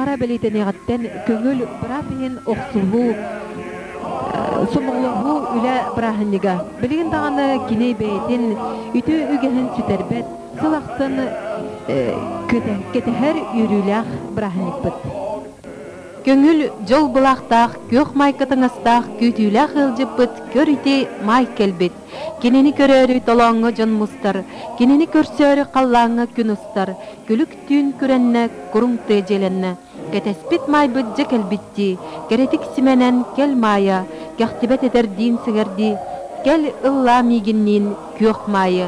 таҥара бэлиэтэниэҕиттэн көҥүл быраап иһин охсуһуу, сомоҕолоһуу үлэ бырааһынньыга. Билигин даҕаны кини бэйэтин үтүө үгэһин сүтэрбэт, сыл ахсын кэтэһэр үөрүүлээх бырааһынньыкпыт. Көҥүл дьол былаахтаах, күөх майка таҥастаах күүтүүлээх ыалдьыппыт көр ити маай кэлбит. Кинини көрөөрү толооҥҥо дьон мустар, кинини көрсөөрү халлааҥҥа күн устар, күлүк түүн күрэннэ, куруҥ тыа дьиэлэннэ. Кэтэспит маайбыт дьэ кэлбиттии, кэрэтик симэнэн кэл Маайа, кэхтибэт этэрдиин сыҥэрдии, кэл ыллаа миигинниин күөх маайы.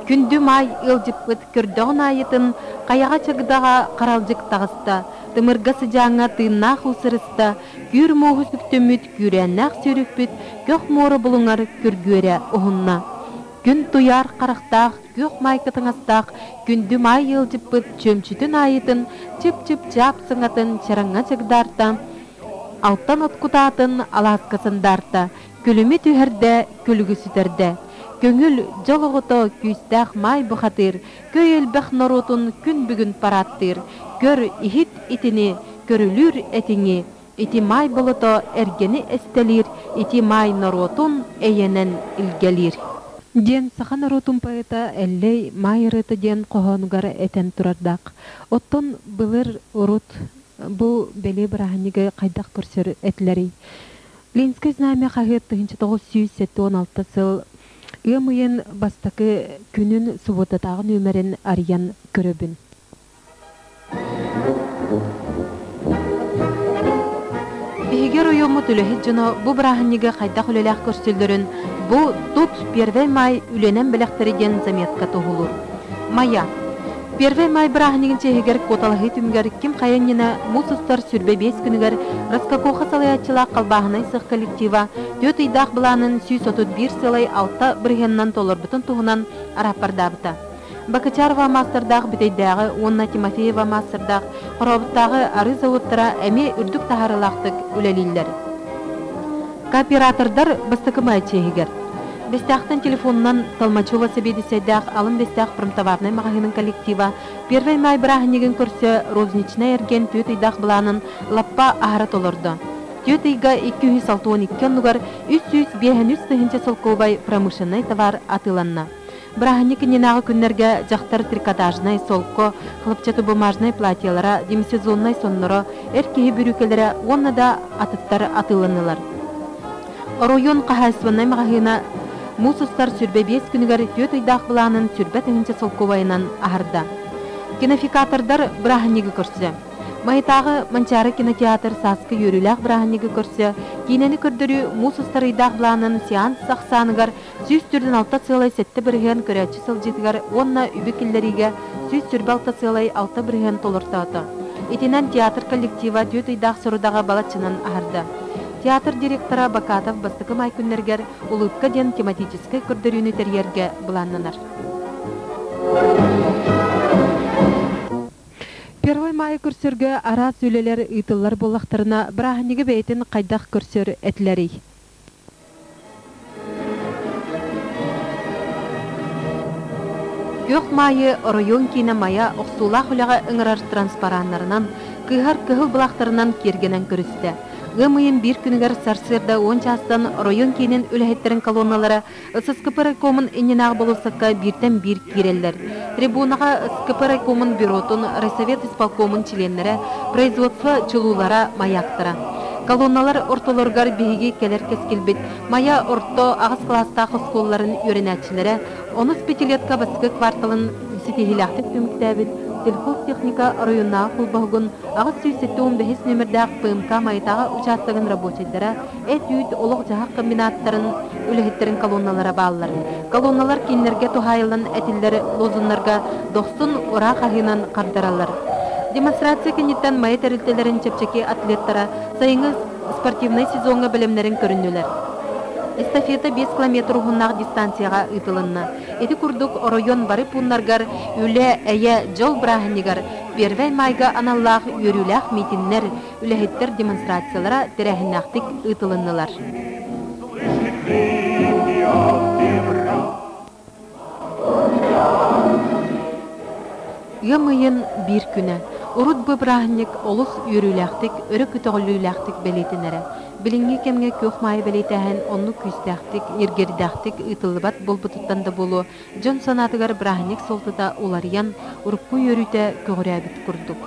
Күндү маай ыалдьыппыт көрдөҕүн аайытын хайаҕа чагдаҕа харалдьык таҕыста, тымырга сыдьааҥҥа тыыннаах усырыста, Түүр мууһу сүктүммүт күүрээннээх сүүрүкпүт көх муора булуҥар күргүөрэ уһунна. Күн туйаар харахтаах, күөх маайка таҥастаах күндү маай ыалдьыппыт чүөмчүтүн аайытын чып-чып-чаап сыҥатын чараҥҥа чагдаарта, алтан от кутаатын алааска сандаарта, күлүмү түһэрдэ, күлүгү сүтэрдэ. Көҥүл, дьол оҕото күүстээх маай бухатыыр, көй элбэх норуотун күн бүгүн парааттыыр, көр, иһит итини, көрүлүүр этиҥи, ити маай болото эргэни эстэлиир, ити маай норуотун эйэнэн илгэлиир. Диэн саха норуотун поэта Эллэй Маай ырыата диэн хоһоонугар этэн турардаах. Оттон былыр урут бу бэлиэ бырааһынньыгы хайдах көрсөр этилэрий? Ленскэй знамя хаһыат 1976 сыл ыам ыйын бастакы күнүн субуотатааҕы нүөмэрин арыйан көрөбүн. Биһиги оройуоммут үлэһит дьоно бу бырааһынньыгы хайдах үлэлээх көрсөллөрүн бу тут Первый май үлэнэн бэлэхтэри диэн заметка туһулуур. Майа. Первый май бырааһынньыгын чиэһигэр куоталаһыы түмүгэр ким хайа иннинэ муус устар 25 күнүгэр Раскакоха салайааччылаах халбааһынай сых коллектива түөрт ыйдаах былаанын 131,6 бырыһыанынан толорбутун туһунан арааппардаабыта. Бакычарова маастардаах Бүтэйдээҕи уонна Тимофеева маастардаах Хорообуттааҕы арыы заводтара эмиэ үрдүк таһаарыылаахтык үлэлииллэр. Кооператордар бастакы маай чиэһигэр. Бэстээхтэн телефонунан Толмачева сэбиэдиссэйдээх Алын Бэстээх промтоварнай маҕаһыынын коллектива Первый май бырааһынньыгын көрсө розничнай эргиэн түөрт ыйдаах былаанын лаппа аһара толордо. Түөрт ыйга 262 оннугар 353 тыһыынча солкуобай промышленнай товар атыыланна. Бырааһынньык иннинээҕи күннэргэ дьахтар трикотажнай, солко, хлопчатобумажнай платьелара, демисезоннай сонноро, эр киһи бүрүүкэлэрэ уонна да атыттар атыыланнылар. Оройуон хаһаайыстыбаннай маҕаһыына муус устар 25 күнүгэр түөрт ыйдаах былаанын 120 тыһыынча солкуобайынан аһарда. Кинофикатордар бырааһынньыгы көрсө. Майытааҕы Манчаары кинотеатр сааскы үөрүүлээх бырааһынньыгы көрсө киинэни көрдөрүү муус устар ыйдаах былаанын сеанс ахсааныгар 146,7% көрөөччү сылдьыытыгар уонна үбү киллэриигэ 126,6% толортоото. Итинэн театр коллектива түөрт ыйдаах сорудаҕы балаччанан аһарда. Театр директора Бакатов бастакы маай күннэригэр «Улыбка» диэн тематическай көрдөрүүнү тэрийэргэ былааннанар. Первый маайы көрсөргө араас үлэлэр ыытыллар буоллахтарына, бырааһынньыгы бэйэтин хайдах көрсөр этилэрий? Күөх Маайы оройуон киинэ Майа охсуулаах үлэҕэ ыҥырар транспараннарынан, кыыһар кыһыл былаахтарынан киэргэнэн көрүстэ. Ыам ыйын биир күнүгэр сарсыарда уон чаастан оройуон киинин үлэһиттэрин колонналара ССКП райкомун иннинээҕи болуоссакка бииртэн биир киирэллэр. Трибунаҕа СКП райкомун бюротун, райсовет исполкомун чилиэннэрэ, производство чулуулара, маяктара. Колонналар ортолоругар биһиги кэлэр кэскилбит Майа орто аҕыс кылаастаах оскуолаларын үөрэнээччилэрэ онус пятилетка бастакы кварталын ситиһиилээхтик түмүктээбит сельхозтехника оройуоннааҕы холбоһугун 875 нүөмэрдээх ПМК Майатааҕы учаастагын рабочайдара эт-үүт олох-дьаһах комбинаттарын үлэһиттэрин колонналара бааллар. Колонналар кинилэргэ туһаайыллан этиллэр лозуннарга дохсун ураа хаһыынан хардараллар. Демонстрация кэнниттэн Майа тэрилтэлэрин чэпчэки атлеттара сайыҥҥы спортивнай сезоҥҥа бэлэмнэрин көрүннүлэр. Эстафета 5 километр уһуннаах дистанцияҕа ыытылынна. Ити курдук оройуон бары пууннаргар үлэ, эйэ, дьол бырааһынньыгар Первэй Майга аналлаах үөрүүлээх миитиннэр, үлэһиттэр демонстрациялара тэрээһиннээхтик ыытылыннылар. Ыам ыйын биир күнэ. Урут бу бырааһынньык олус үөрүүлээхтик, өрө көтөҕүллүүлээхтик бэлиэтэнэрэ. Билиҥҥи кэмҥэ күөх маайы бэлиэтээһин оннук күүстээхтик, ньиргиэрдээхтик ыытыллыбат буолбутуттан да буолуо, дьон санаатыгар бырааһынньык суолтата уларыйан, урукку үөрүүтэ көҕүрээбит курдук.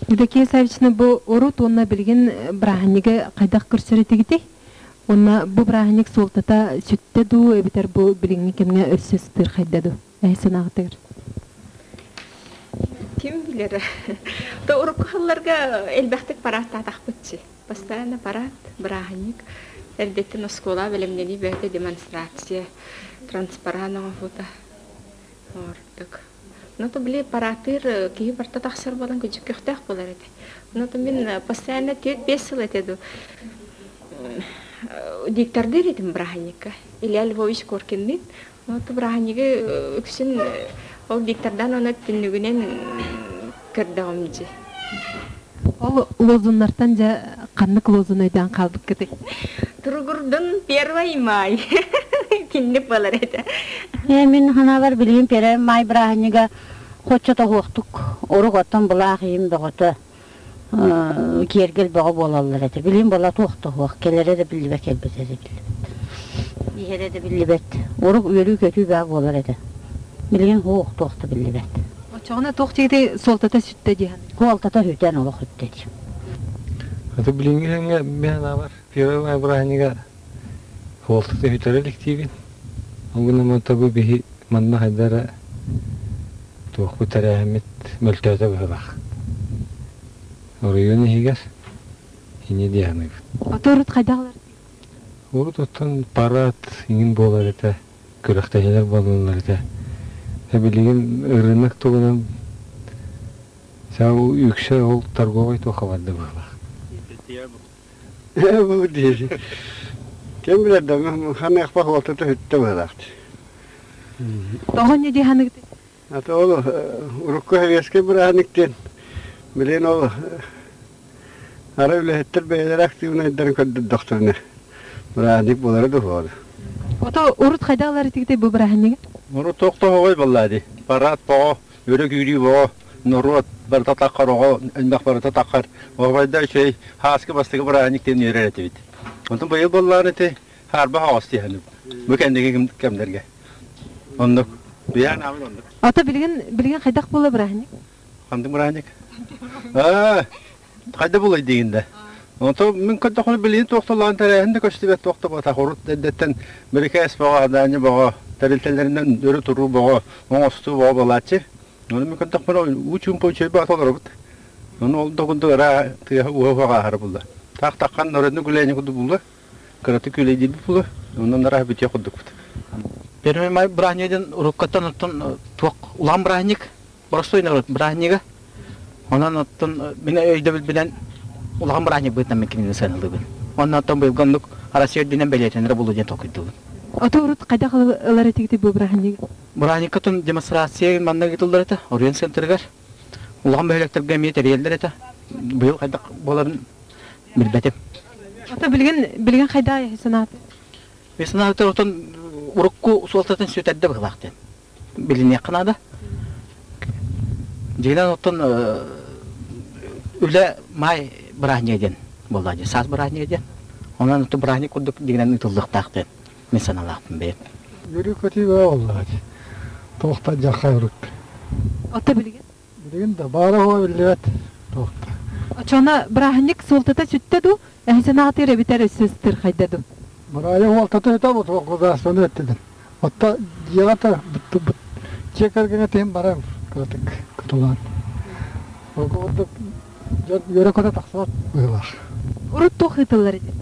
Евдокия Савична, бу урут уонна билигин бырааһынньыгы хайдах көрсөр этигитий? Уонна бу бырааһынньык суолтата сүттэ дуу, эбэтэр бу билиҥҥи кэмҥэ өссө сытыырхайда дуу? Эһи санааҕытыгар. Ким билэр. То урукку сылларга элбэхтик парааттаатахпытчы. Постоянно парад, бырааһынньык. Эрдэттэн оскуола бэлэмнэнии бэйэтэ демонстрация, транспарант оҥоһуута ордук. Ну, то били параатыыр киһи барыта тахсар буолан күчүк көхтөөх буолар этэ. Ну, то мин постоянно 4-5 сыл этэ ду диктордыыр этим бырааһынньыкка. Илья Львович Коркинныын. Ну, то бырааһынньыгы үксүн ол диктордаан уонна түннүгүнэн көрдөҕүм дии. Ол лозуннартан дьэ ханнык лозун өйдөөн хаалбыккытый? Туругурдун первый май. Кинник болар этэ. Мин санаабар билигин Первый май бырааһынньыга хоччо тоһуохтук урук оттон былаах иһин бөҕөтө киэргэл бөҕө буолаллар этэ. Билигин буола туох тоһуох кэлэрэ да биллибэт кэлбэтэ да биллибэт. Иһэрэ да биллибэт. Урук үөрүү-көтүү бөҕө буолар этэ. Билигин суох туох да биллибэт. Оччоҕуна туох диэки суолтата сүттэ дии саныыр? Суолтата сүтэн олох сүттэ дии. Аты билиҥҥи кэмҥэ мин санаабар Первый май бырааһынньыга суолтата сүтэрэ иликтиибин. Ол гынан тобу биһи манна хайда эрэ туохпут тэрээһиммит мөлтөөтө быһыылаах. Оройуон иһигэр инньэ дии саныыбын. Ото урут хайдах ылар? Урут оттон парад иҥин буолар этэ. Күрэхтэһиилэр буолаллар этэ. Билигин ырыынак туһунан үксэ ол торговай туохха барда быһыылаах. Бу диэри. Ким билэр да ханыахпах уолтата сүттэ быһыылаах. Тоҕо инньэ дии саныгытый? Ата ол урукку советскай бырааһынньык диэн билигин ол Арай үлэһиттэр бэйэлэрэ актыыбынайдарын көрдөрдөхтөрүнэ бырааһынньык буолара да суоҕа. Ото урут хайдах ылар этигитэй бу бырааһынньыгы? Урут тохтоһоҕой буоллаа дии. Парад боҕо, өрө күүрүү боҕо, норуот барыта таххар оҕо элбэх барыта таххар. Оҕойда үчүгэй һааскы бастакы бырааһынньык диэн үөрэр этибит. Онтон быйыл буоллаҕына ити хаарбах оҕус диэһэн бу кэнники кэмнэргэ. Оннук. Биһиэн аабын оннук. Ото билигин билигин хайдах буола бырааһынньык? Ханнык бырааһынньык? Аа, хайда булай диигин да. Онто мин көрдөхпүнэ билигин туох да тэрээһин да көстүбэт туох да буолбатах. Урут эрдэттэн бирикээс бөҕө, адаанньа бөҕө, тэрилтэлэринэн өрө туруу бөҕө, оҥостуу бөҕө буолааччы. Ону мин көрдөхпүнэ уу чуумпу үчүгэй бөҕө толоробут. Ону ол да курдук ыраа тыаһа уһа-уһа ааһара булла. Таах таххан оройну күлээнньи курдук булла. Кыратык күлэйдиирбит була. Онон арааһа бүтүөх курдукпут. Первый май бырааһынньыга диэн уруккаттан оттон туох улахан бырааһынньык Боростуой норуот бырааһынньыга. Онон оттон мин өйдөбүлбүнэн улахан бырааһынньык быһыытынан мин кинини сыаналыыбын. Онно оттон быйылгы оннук Россия үрдүнэн бэлиэтэнэрэ буолуо диэн толкуйдуубун. Ото урут хайдах ылар этигитий бу бырааһынньыгы? Бырааһынньыкка оттон демонстрация манна ыытыллар этэ, Оройуон центрыгар. Улахан бөһүөлэктэргэ эмиэ тэрийэллэр этэ. Быйыл хайдах буоларын билбэтим. Ото билигин билигин хайдах санааты? Мен санаабыттар оттон урукку суолтатын сүтэрдэ быһыылаах диэн. билиниэххэ наада. Дьиҥинэн оттон үлэ маай бырааһынньыга диэн буолла дии, саас бырааһынньыга диэн. Онон оттон бырааһынньык курдук дьиҥинэн ыытыллыахтаах диэн мин санаалаахпын бэйэм. Үөрүү-көтүү бөҕө буоллаҕа дии. Туохтан дьаххай урут. Ото билигин? Билигин да баара-суоҕа биллибэт туохта. Оччоҕуна бырааһынньык суолтата сүттэ дуу, эһи санаатыыр эбитэр өссө ыстырхайда дуу? Бырааһынньык суолтата сүтэ бу государствоны өттүнэн. Отто дьиэҕэ да дьиэ кэргэҥҥэ тиһин баран кыратык кытылаан. Ол курдук дьон үөрэ-көтө тахсыбат быһыылаах. Урут туох ыытыллар ити?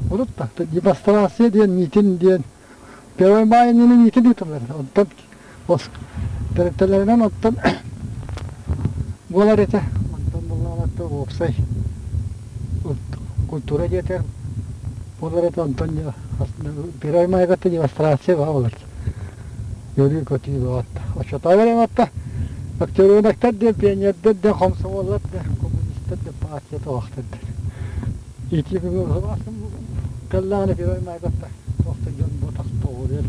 Урут да демонстрация диэн, митинг диэн Первый май иннинэ митинг ыытыллар. Онтон тэрилтэлэринэн оттон буолар этэ. Онтон буоллаҕына уопсай культура диэтэр буолар этэ. Онтон Первый майга демонстрация баа буолар. Үөрүү-көтүү бөҕөттө. Оччотооҕу эрэ актеронактар диэн, пионердар диэн, хомсомуоллар диэн, коммунистар диэн партия туохтар диэн. Ити кэллэҕинэ Первый майга туохта дьон ботах тоҕуруйар.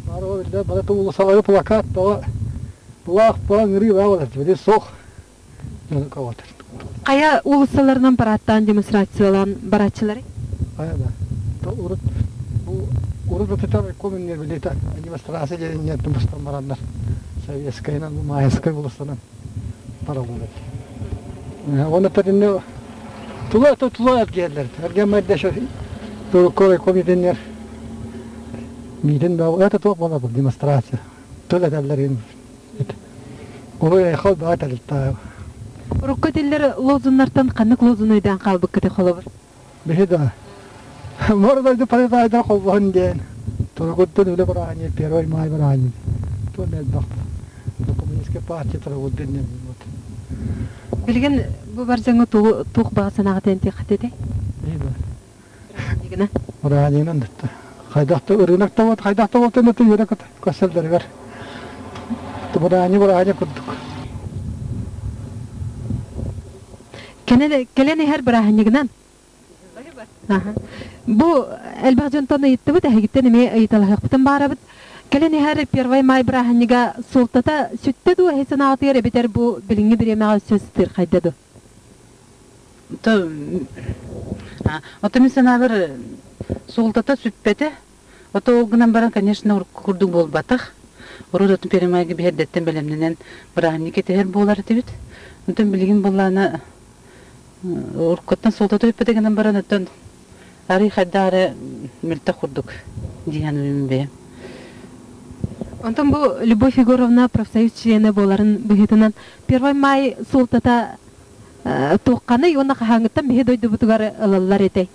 Бары биллэр, бары уулуссалары плакат тоҕо былаах баа ыҥырыы баа болар, били суох дьону көҕөтөр. Хайа уулуссаларынан парадтаан демонстрациялаан барааччылары? Хайа да. Урут бу урут ытытар коммунер билета демонстрация диэн тумустан бараннар советскайынан майскай уулуссанан бараллар. Оны тэтинне тула тула эргиэллэр. Эргиэммэрдэ шо туруккой комитеннер миитин да это туох буолар демонстрация. Тыл этэллэрин Уруй айхал баа тэрилтэ. Урукку этиллэр лозуннартан ханнык лозун өйдөөн хаалбыккыты холобур? Биһи да Мор дойду полицайдар холбоһун диэн Тургуттан үлэ бырааһынньык Первый май бырааһынньык туон элбэх коммунистскай партия Тургуттан диэн вот. Билигин бу бар дьоҥҥо туох баҕа санааҕыт энтиэххит этэй? Бырааһынньыгынан. Бырааһынньыгынан дэтте. Хайдах да ырыынак да вот хайдах да буолтун да үөрэ көсөллөрүгэр. Бырааһынньык бырааһынньык курдук. Кэлэн иһэр бырааһынньыгынан. Бу элбэх дьонтон ыйыттыбыт, эһигиттэн эмиэ ыйыталаһыахпытын баарабыт. Кэлэн иһэр Первый май бырааһынньыга суолтата сүттэ дуу эһи санаатыгар эбэтэр бу билиҥҥи бириэмэҕэ өссө сытыыр хайда дуу? Ото мин санаабар суолтата сүппэтэ. Ото ол гынан баран, конечно, курдук буолбатах. Урут отун Первый биһэрдэттэн бэлэмнэнэн бырааһынньык этиһэр буолар этибит. Онтон билигин буоллаана уруккуттан суолтата сүппэтэ гынан баран, оттон арый хайдах эрэ мөлтөх курдук дии саныыбын бэйэм. Онтон бу Любовь Егоровна профсоюз членэ буоларын быһыытынан Первый май суолтата туохханый уонна хаһааҥҥыттан биһи дойдубутугар ылаллар этэй?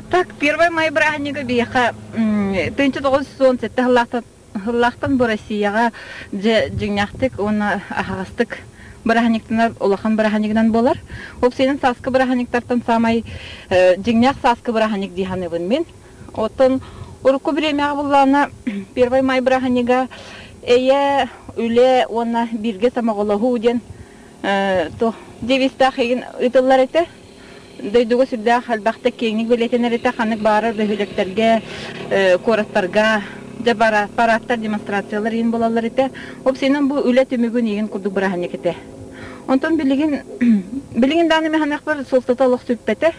Так, Первый май бырааһынньыга биһиэхэ 1917 сыллаахтан бу Россияҕа дьэ дьиҥнээхтик уонна аһаҕастык бырааһынньыктанар улахан бырааһынньыгынан буолар. Уопсайынан сааскы бырааһынньыктартан саамай дьиҥнээх сааскы бырааһынньык дии саныыбын мин. Оттон урукку бириэмэҕэ буллаҕына Первый май бырааһынньыга эйэ, үлэ уонна бииргэ сомоҕолоһуу диэн туох девизтээх игин ыытыллар этэ. Дойдуга сүрдээх элбэхтик киэҥник бэлиэтэнэр этэ, ханнык баарар бөһүөлэктэргэ, куораттарга дьэ парадтар, демонстрациялар иһин буолаллар этэ. Уопсайынан бу үлэ түмүгүн иһин курдук бырааһынньык этэ. Онтон билигин билигин даҕаны механахпар суолтата олох сүппэтэ.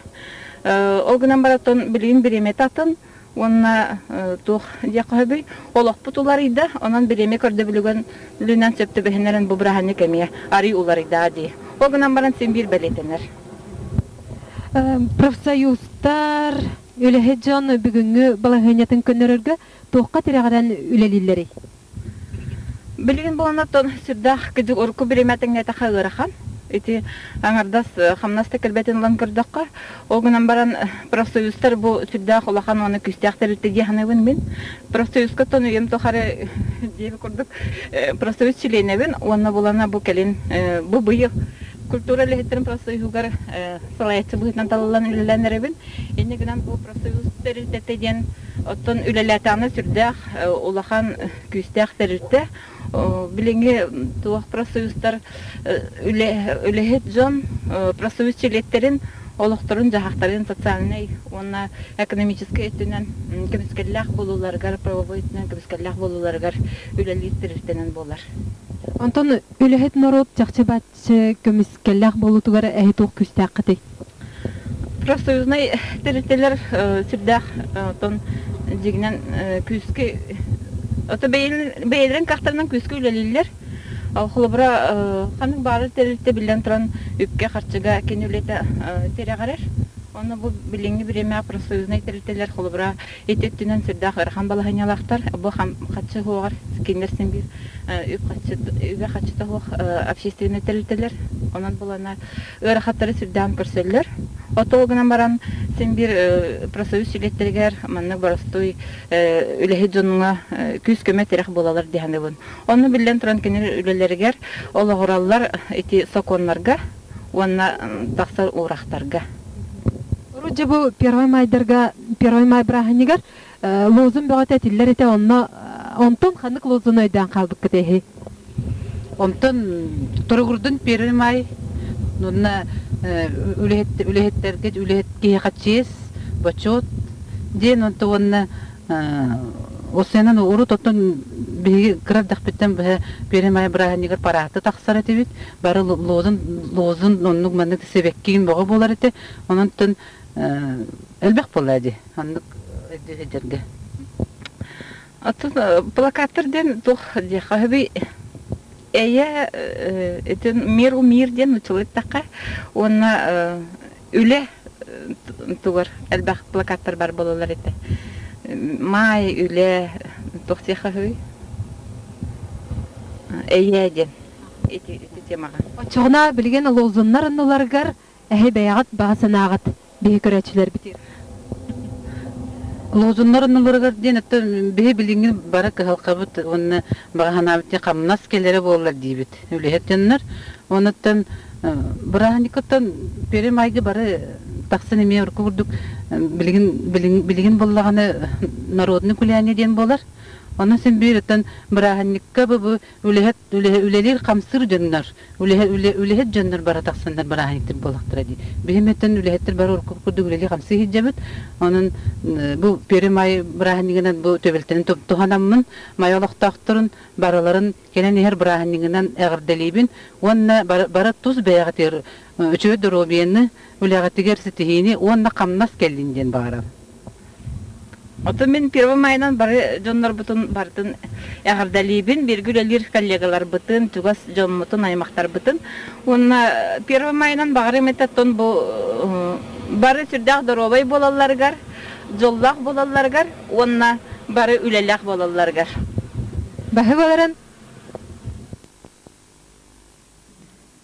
Ол гынан баран билигин бириэмэтэ атын уонна туох диэххэ сөбүй олохпут уларыйда, онон бириэмэ көрдөбүлүгүн үлүнэн сөп түбэһиннэрэн бу бырааһынньык эмиэ арый уларыйда дии. Ол гынан баран син биир бэлиэтэнэр. Профсоюзтар, үлэһит дьон бүгүҥҥү балаһыанньатын көннөрөргө туохха тирэҕирэн үлэлииллэрий? Билигин буолан сүрдээх кыдьык урукку бириэмэ тэҥнээтэххэ ыарахан. Ити аҥардас хамнас да кэлбэтин ылан көрдөххө, ол гынан баран профсоюзтар бу сүрдээх улахан уонна күүстээх тэрилтэ дии саныыбын мин. Профсоюзка тон үйэм тухары диэби курдук профсоюз чилиэнэбин уонна булана бу кэлин бу быйыл культура үлэһиттэрин профсоюһугар салайааччы быһыытынан талыллан үлэлээн эрэбин. Инньэ гынан бу профсоюз тэрилтэтэ диэн оттон үлэлээтэҕинэ сүрдээх улахан күүстээх тэрилтэ. Билиҥҥи туох профсоюзтар үлэһит дьон профсоюз чилиэттэрин олохторун-дьаһахтарын социальнай уонна экономическай өттүнэн көмүскэллээх буолууларыгар, правовой өттүнэн көмүскэллээх буолууларыгар үлэлиир тэрилтэнэн буолар. Онтон үлэһит норуот чахчы бачча көмүскэллээх буолуутугар эһи туох күүстээххитий? Профсоюзнай тэрилтэлэр сүрдээх оттон дьиҥинэн күүскэ ото бэйэлэрин кахтарынан күүскэ үлэлииллэр. Холобура, ханнык баҕарар тэрилтэ биллэн туран үпкэ-харчыга кини үлэтэ тирэҕирэр. Онно бу билиҥҥи бириэмэҕэ профсоюзнай тэрилтэлэр холобура Ити өттүнэн сүрдээх ыарахан балаһыанньалаахтар. Бу харчы суоҕар кинилэр син биир үп-харчы үбэ-харчыта суох общественнай тэрилтэлэр. Онон булана ыарахаттары сүрдээн көрсөллөр. Отол гынан баран син биир профсоюз чилиэттэригэр маннык боростуой үлэһит дьонуҥа күүс-көмө тирэх буолалар дии саныыбын. Онно биллэн туран кинилэр үлэлэригэр олоҕураллар ити сокуоннарга уонна тахсар уурахтарга. Урут дьэ бу Первый майдарга Первый май бырааһынньыгар лозун бөҕөтө этиллэр этэ онно онтон ханнык лозуну өйдөөн хаалбыккыт эһи? Онтон туругурдун Первый май уонна үлэһиттэргэ үлэһит киһиэхэ чиэс, бочуот диэн онто уонна Осенан урут оттон биһиги кыра эрдэхпиттэн быһа Первый май бырааһынньыгар парааты тахсар этибит. Бары лозун лозун оннук маннык сэбэккиин бөҕө буолар этэ. Онон элбэх буолла дии. Оннук өйдүү Оттон плакаттар диэн туох диэххэ сөбүй? Эйэ итин мир мир диэн нууччалыы эттэххэ уонна үлэ тугар элбэх плакаттар бар буолаллар этэ. Маай үлэ туох диэххэ сөбүй? Эйэ диэн ити ити темаҕа. Оччоҕуна билигин лозуннар оннуларыгар эһи бэйэҕит баҕа санааҕыт биһи көрөөччүлэрбитигэр. Лозуннар оннуларыгар диэн оттон биһи билиҥҥи бары кыһалҕабыт уонна баҕа санаабыт диэн хамнас кэлэрэ буоллар диибит үлэһит дьоннор. Онуттан бырааһынньыккыттан Первый майга бары тахсан эмиэ урукку курдук билигин билигин буоллаҕына народный гуляние диэн буолар. Онон син биир оттон бырааһынньыкка бу үлэһит үлэлиир хамсыыр дьоннор үлэһит дьоннор бара тахсаннар бырааһынньыктар буолахтара дии. Биһимэттэн үлэһиттэр бары урукку курдук үлэлии хамсыы сылдьабыт. Онон бу Первый май бырааһынньыгынан бу төбөлтөнү туһанаммын май олохтоохторун барыларын кэлэн иһэр бырааһынньыгынан эҕэрдэлиибин уонна бары тус бэйэҕитигэр үчүгэй доруобуйаны, үлэҕитигэр ситиһиини уонна хамнас кэллин диэн баҕарабын. Отон мин Первый майынан бары дьоннорбутун барытын эҕэрдэлиибин, бииргэ үлэлиир коллегаларбытын, чугас дьоммутун, аймахтарбытын. Уонна Первый майынан баҕарыам этэ оттон бу бары сүрдээх доруобай буолалларыгар, дьоллоох буолалларыгар уонна бары үлэлээх буолалларыгар. Баһы баларан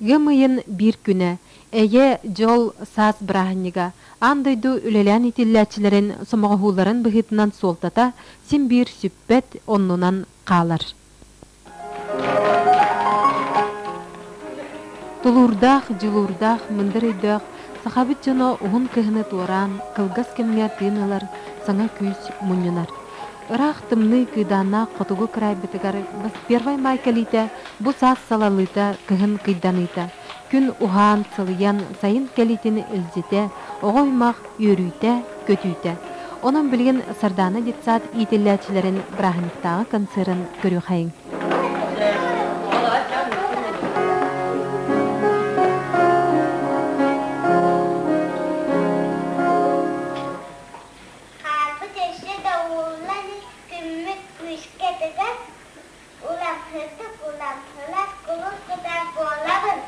Ыам ыйын биир күнэ, Эйэ, дьол, саас бырааһынньыга, аан дойду үлэлээн иитиллээччилэрин сомоҕоһууларын быһыытынан суолтата син биир сүппэт, оннунан хаалар. Тулуурдаах, дьулуурдаах, мындыр өйдөөх сахабыт дьоно уһун кыһыны туораан, кылгас кэмҥэ тыын ылар, саҥа күүс мунньунар. Ыраах тымныы кыыдааннаах хотугу кыраайбытыгар Первай маай кэлиитэ бу саас салаллыыта, кыһын кыйданыыта, күн уһаан, сылыйан, сайын кэлиитин илдьитэ, оҕо аймах үөрүүтэ, көтүүтэ. Онон билигин Сардаана детсад иитиллээччилэрин бырааһынньыктааҕы концерын көрүөххэйиҥ. Хаалбыт өссө да ууллан күммүт күүскэ тыгар, уламһытык уламһылас кулун тутар буолабын.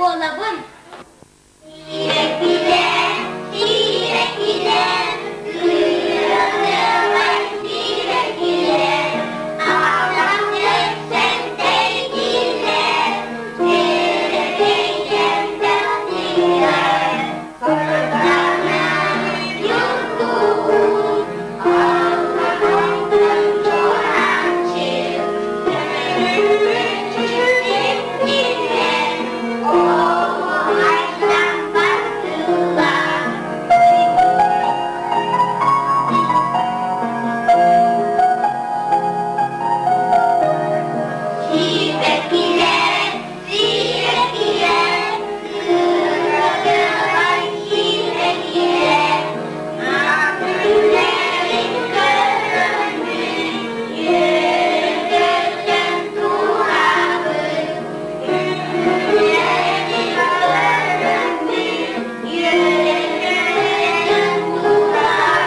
буолабын. Сирэкилэр, сирэкилэр, кыыралыамай сирэкилэр, аҕалан тэйдилэр, Сирэкэйдэн тахсыылар, сардаҥа юрдуун, аллаһайтан чуораанчык, Сирэкилэр, оҕуһайтан бардылар. Сирэкилэр, сирэкилэр, кыыралыамай сирэкилэр, Ат үлэрин көрөммүн, үөрэ-көтөн турабын. Үлэрин көрөммүн, үөрэ-көтөн турабын.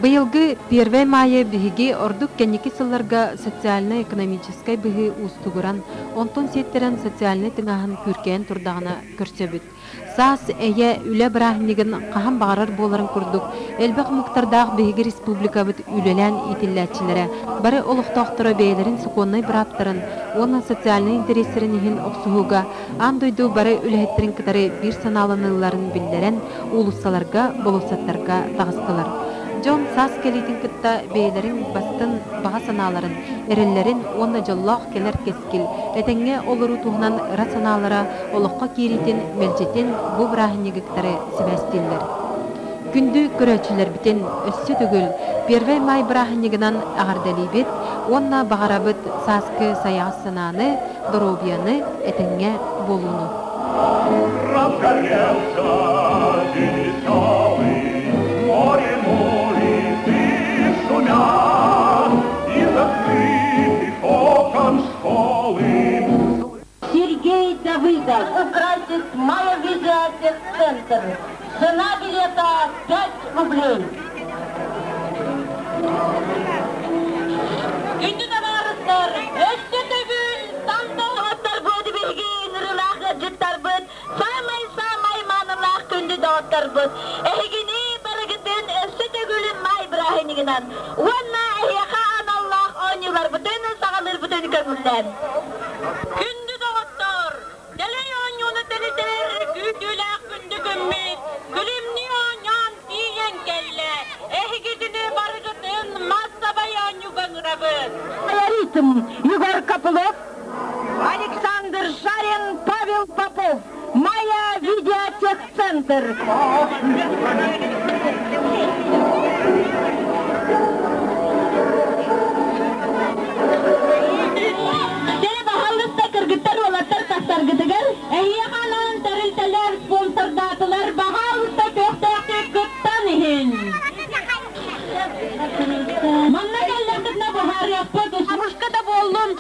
Быйылгы Первэй Маайы биһиги ордук кэнники сылларга социальнай-экономическай быһыы уустугуран, онтон сиэттэрэн социальнай тыҥааһын күүркэйэн турдаҕына көрсөбүт. Саас эйэ үлэ бырааһынньыгын хаһан баҕарар буоларын курдук, элбэх омуктардаах биһиги республикабыт үлэлээн иитиллээччилэрэ бары олохтоохторо бэйэлэрин сокуоннай бырааптарын уонна социальнай интэриэстэрин иһин охсуһууга аан дойду бары үлэһиттэрин кытары биир санааланыыларын биллэрэн, уулуссаларга, болуоссаттарга таҕыстылар. Дьон саас кэлиитин кытта бэйэлэрин бастыҥ баҕа санааларын, эрэллэрин уонна дьоллоох кэлэр кэскил, этэҥҥэ олоруу туһунан ыра санаалара олоххо киириитин мэлдьитин бу бырааһынньыгыктары сибээстииллэр. Күндү көрөөччүлэрбитин өссө төгүл Первэй Маай бырааһынньыгынан эҕэрдэлиибит уонна баҕарабыт сааскы сайаҕас санааны, доруобуйаны, этэҥҥэ буолууну. Разгорелся веселый, море улицы шумят, из открытых окон школы Сергей Давыдов украсит Майя Видеотехцентр. Цена билета 5 рублей. Күндү табаарыстар, өссө төгүл танталаһаттарбыт биһиги нырылаах ыалдьыттарбыт, саамай-саамай маанылаах күндү доҕотторбут. Эһигини барыгытын өссө төгүл маай бырааһынньыгынан уонна эһиэхэ аналлаах оонньууларбытын саҕалыырбытын көҥүллээн. Күндү доҕоттор, дэлэй оонньууну тэнитэр күүтүүлээх күндү күммүт күлүмнүү оонньоон тиийэн кэллэ. Эһигитини барыгытын маассабай оонньууга ыҥырабыт. Ритм Егор Копылов, Александр Шарин, Павел Попов, Майя Видеотехцентр. Дьэ, баһаллыста кыргыттар уолаттар тахсаргытыгар эһиэхэ анаан тэрилтэлэр спонсордаатылар, баһаалыста көхтөөхтүк кыттан иһин. Манна кэллэххитинэ быһаарыахпыт, ушка да буоллун,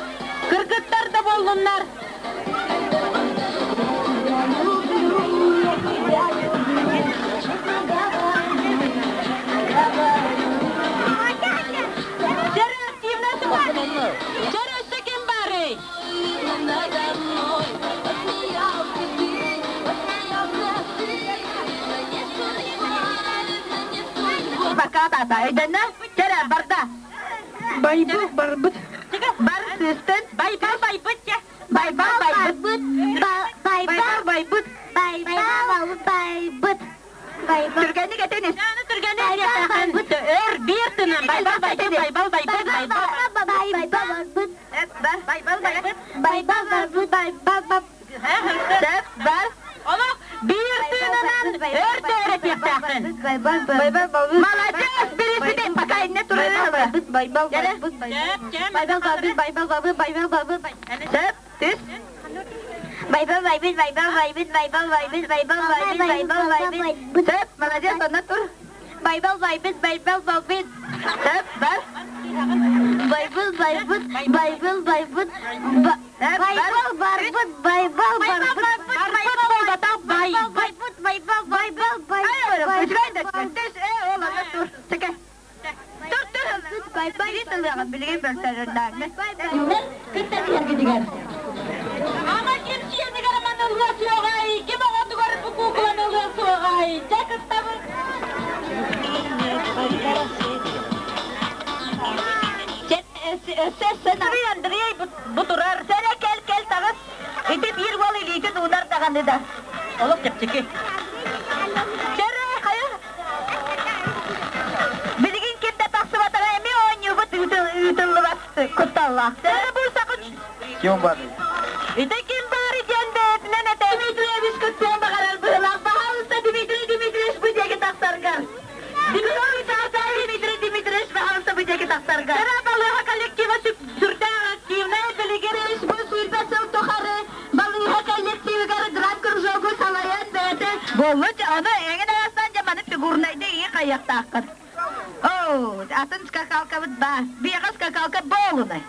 кыргыттар да буоллуннар. Дьэр өссө ким баарый? Пока тата өйдөннө? Кэрэ барда. Байбыт барбыт. Бар сыстын. Байбал байбыт дьэ. Байбал байбыт. Байбал байбыт. Байбал байбыт. Түргэнник этин Түргэнник байбыт. Өр биир тынан байбал байбыт байбал байбыт байбал байбал Бар байбал байбыт. Байбал байбыт байбал байбыт. Бар. Олох биир тыынынан өр дөөрөтүөхтээххин. Молодец, бириситин пока инне турар. Байбал байбыт байбал байбыт байбал байбыт байбал байбыт Сөп, түс. Байбал байбыт байбал байбыт байбал байбыт байбал байбыт байбал байбыт Сөп, молодец, онно тур. Байбал байбыт байбал байбыт Сөп, бар. Байбыл байбыт байбыл байбыт байбал барбыт байбал барбыт Барбыт болбатах байбыт. Байбыт байбал байбал байбыт. Үчүгэй да түс, ол онно тур. Чеке. Тур, тур. Билигин тылыаҕын, билигин бөлтөрөрдөөгү. Кыттан Ама ким сиэнигэр манылла суоҕай, ким оҕотугар бу куукуланылла суоҕай. Дьэ кыттабыт. Андрей, Андрей бу турар. Сэрэ кэл, кэл таҕыс. Ити биир уол илиитин уунар даҕаны да. Олох чэпчэки. Чэрэ, хайа. Билигин ким да тахсыбатаҕа эмиэ оонньуубут ыытыллыбат кутталлаах. Сэрэ бу сакыч. Ким баарый? Ити ким баарый диэн бэйэтинэн этэ. Дмитриевич кыттыан баҕарар быһылаах. Баһаалыста Дмитрий Дмитриевич бу диэки тахсаргар. Дмитрий Дмитриевич баһаалыста бу диэки тахсаргар. Сэрэ балыыһа коллектива сүрдээх активнай билигин бу сүүрбэ сыл тухары балыыһа коллективигэр драм-кружогу салайан бэйэтэ буоллут. Ону эҥин арастан дьэ маны фигурнайды ии хайыахтааххын. Оо, атын скакалкабыт баар. Биэҕэ скакалка буолунай.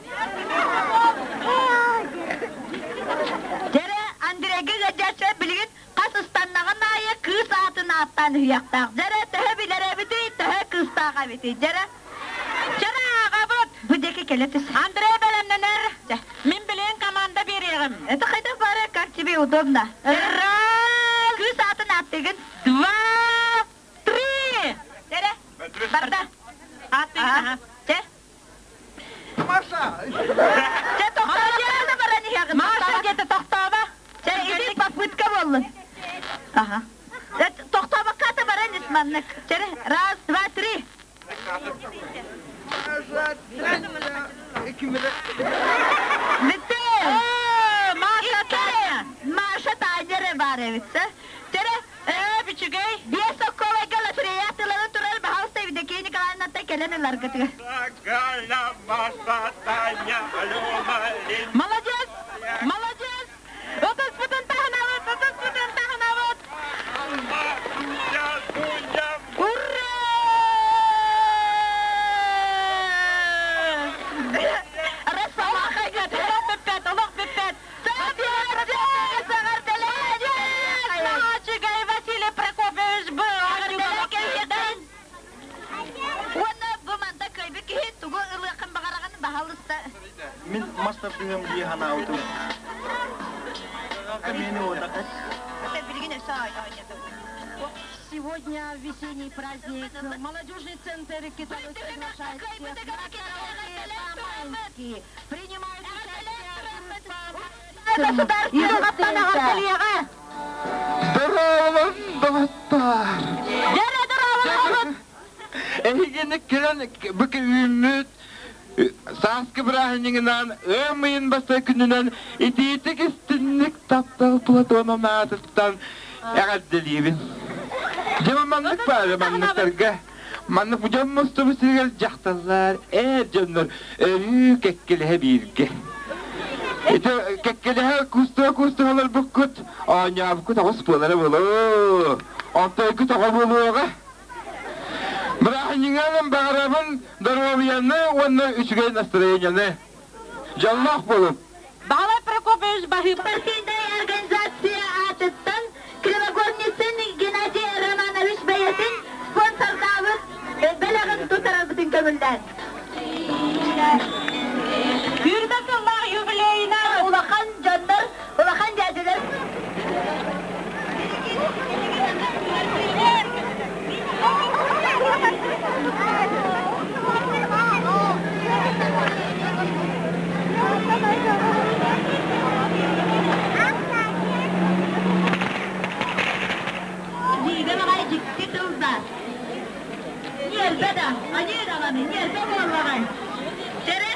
Дьэрэ Андрейга ыалдьааччы билигин хас ыстаннаҕын аайы кыыс аатын ааттаан үһүйэхтээх. Дьэрэ төһө билэр эбитий, төһө кыыс. кыыстаах эбитий? Дьэрэ. Чарааҕабыт! Бу диэки кэлэ түс. Андрей бэлэмнэнэр. Мин билигин команда биэриэҕим. Это хайдах бары, как тебе удобно. Раз! Кыыс аатын ааттыгын. Два! Три! Дьэрэ. Барда. Ааттыгын. Чэ. Маша! Чэ, тохтоо баран иһэҕин. Маша диэтэ тохтооба. Чэ, ити попытка буоллун. Ага. Тохтообокко ата баран ис маннык. Чэ, раз, два, три. Бүттэ! Маша Таня! Маша Таня эрэ баар эбит, Чэрэ, ээ, үчүгэй. Биэс соккуолайга лотерея атыылана турар, баһаалыста Евдокия Николаевнаттан кэлэн ыларгытыгар. Маша, Таня, Алена, Молодец! Молодец! Ытыспытын таһынабыт, ытыспытын таһынабыт! Ура! Росомаха Олох бүппэт, олох бүппэт! Үчүгэй Василий Прокопьевич был! Уонна бу манта кыайбыт киһи тугу ылыаххын баҕараҕын баһалыста. Мин мас тардыһыам дии санаабытым. Сегодня весенний праздник. Молодежный центр Китовец приглашает всех на караоке по-майски. Принимают участие группа Здорово, доҕоттоор! Эһигини кэлэн бу үүммүт сааскы бырааһынньыгынан ыам ыйын бастакы күнүнэн итиитик истинник таптал Платонов аатыттан эҕэрдэлиибин. Дьэ маннык баары манныктарга маннык дьон мустубут сиригэр дьахталлар, эр дьоннор өрүү кэккэлэһэ бииргэ. Ити кэккэлэһэ кустуга-кустуга олорбуккут, оонньообуккут оҕус буолара буолуо. Онтойгут оҕо буолуоҕа. Бырааһынньыгынан баҕарабын доруобуйаны уонна үчүгэй настроениены. Дьоллоох буолун! Баһылай Прокопьевич Баһыып. Партийнай организация аатыттан Кривогорницын Геннадий Романович бэйэтин спонсордаабыт бэлэҕин тутарарбытын көҥүллээн. Сүүрбэ сыллаах юбилейынан улахан дьоннор, улахан дядялар Бииргэ баҕайы дьикти тыл да. Ньиэрбэ да, аньыы даҕаны, ньиэрбэ буоллаҕай. Чэрэ.